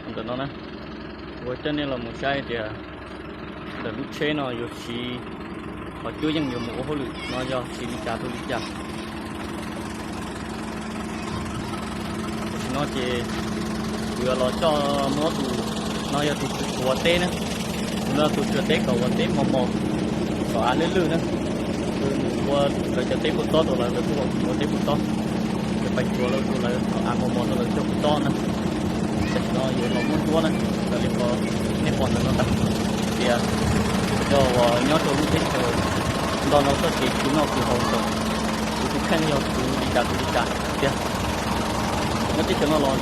Ntawm no na, ua coj nej los mus saib tias ntawm lub tsheb no yuav siv qhov cuab yeej yuav mus ua hauj lwm no yog siv li cas rau li cas. Tam sim no ces kuv yuav los coj muab tus, no yog tus tswv ua teb na, tus no tus tswv teb kom ua teb mos mos, kom av lwj lwj na. Tus mus ua lawv cov teb kua txob rau lawv, lawv kuj ua teb kua txob, ces pais tsuav lawv tus lawv av mos mos rau lawv cog kua txob na. Tam sim no yuav los muab ntsuab na, raws li qhov nej pom ntawm no ntag, tias cov uas nyob rau lub teb chaws nto no txoj kev khwv noj khwv haus ntawm kuv tus kheej yog khwv li cas khwv li cas tiag. Nyob teb chaws no los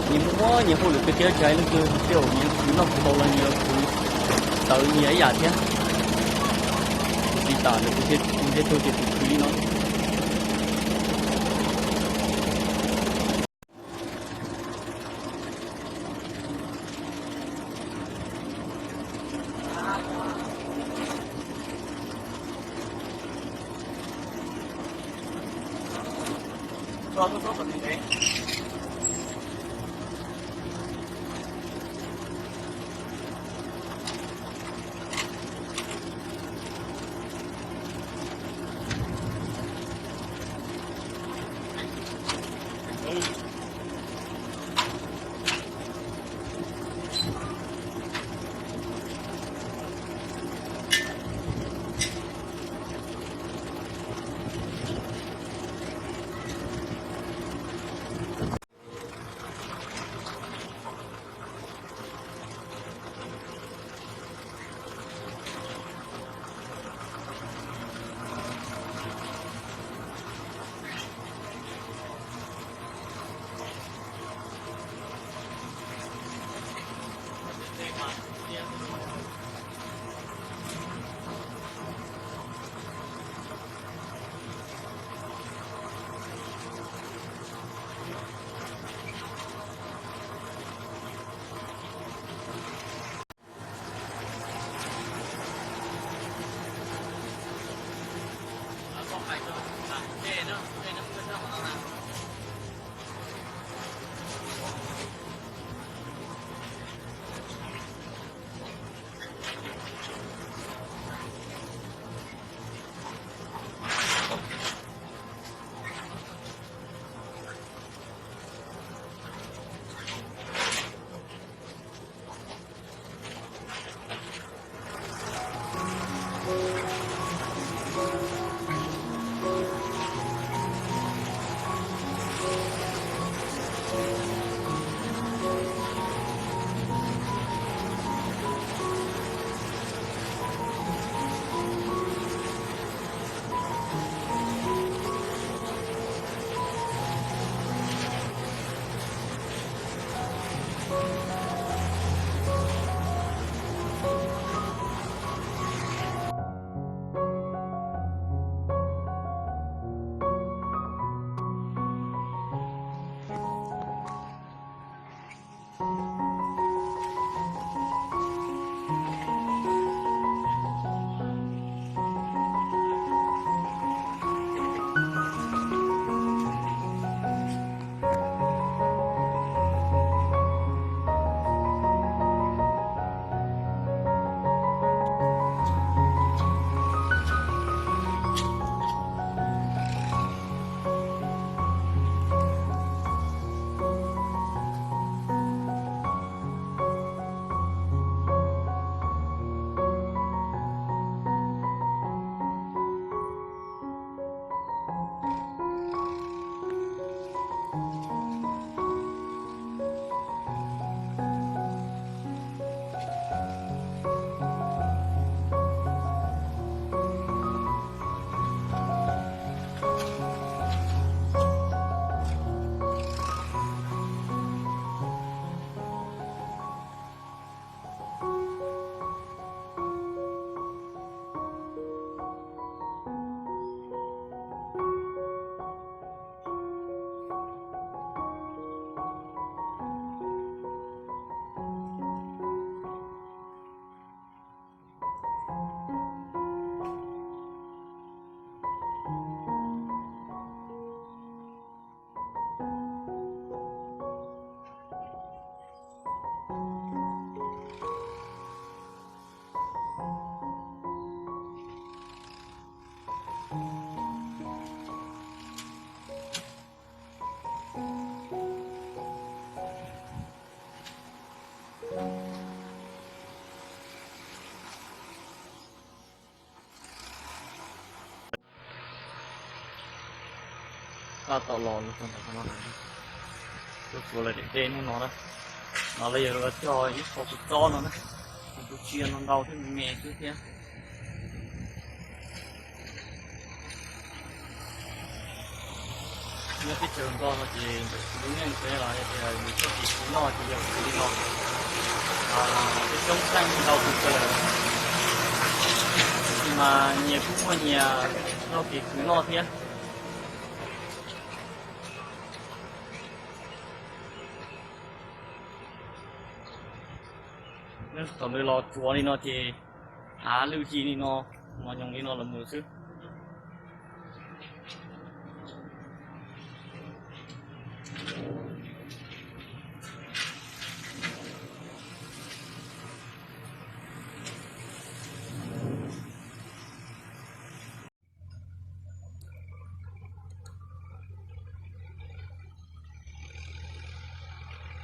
nyias muaj nyias hauj lwm kawg thiab, tsis hais leej twg tiag, nyias khwv noj khwv haus los nyias khwv tawv nyias ib yam thiab. Kuv tsis tas ntawm kuv ntiag tug ces kuv khwv li no. Tab tom los rau ntawm no, tuaj tsuav lawv daim teb hnub no na. No lawv yog cog ib qho kua txob no na, kuv tsis yog ntau ntau thiab, me me xwb thiab. Nyob teb chaws Nplog no ces ntawm kuv lub neej peb los yog tias yus txoj kev khwv noj ces yog khwv li no. Coob coob xeej ntau tus kawg, tab sis mas nyias kuj muaj nyias txoj kev khwv noj thiab. Thaum nws los tsuav li no ces av lwj yig li no, mos nyoos li no los mus xwb.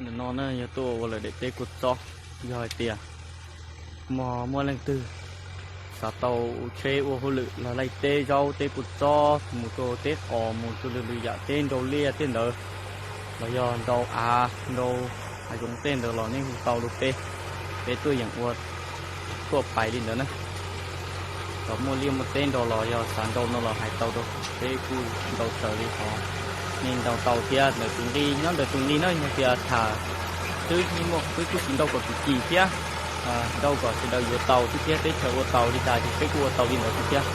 Ntawm no na yog tuaj ua lawv daim teb kua txob. Yog hais tias muaj, muaj leej twg xav tau tsheb ua hauj lwm los laij teb zaub teb kua txob mus rau teb qos mus rau lwm lwm yam teb nrau liaj tej ntawd, los yog nrau av nrau hav zoov tej ntawd los nej hu tau rau peb, peb tuaj yeem ua tuaj pais li ntawd na. Thaum muaj liaj muaj teb nrau los yog xav nrau no los hais tau rau, peb kuj nrau raws li qhov nej nrau tau thiab. Ntawm tus nqi, nyob ntawm tus nqi na yog tias tham xwb, nej muaj peb kuj tsis nrau kom kim kim thiab, nrau kom sawv daws yuav tau xwb thiab, teb chaws ua tau li cas ces peb kuj ua tau li ntawd xwb thiab.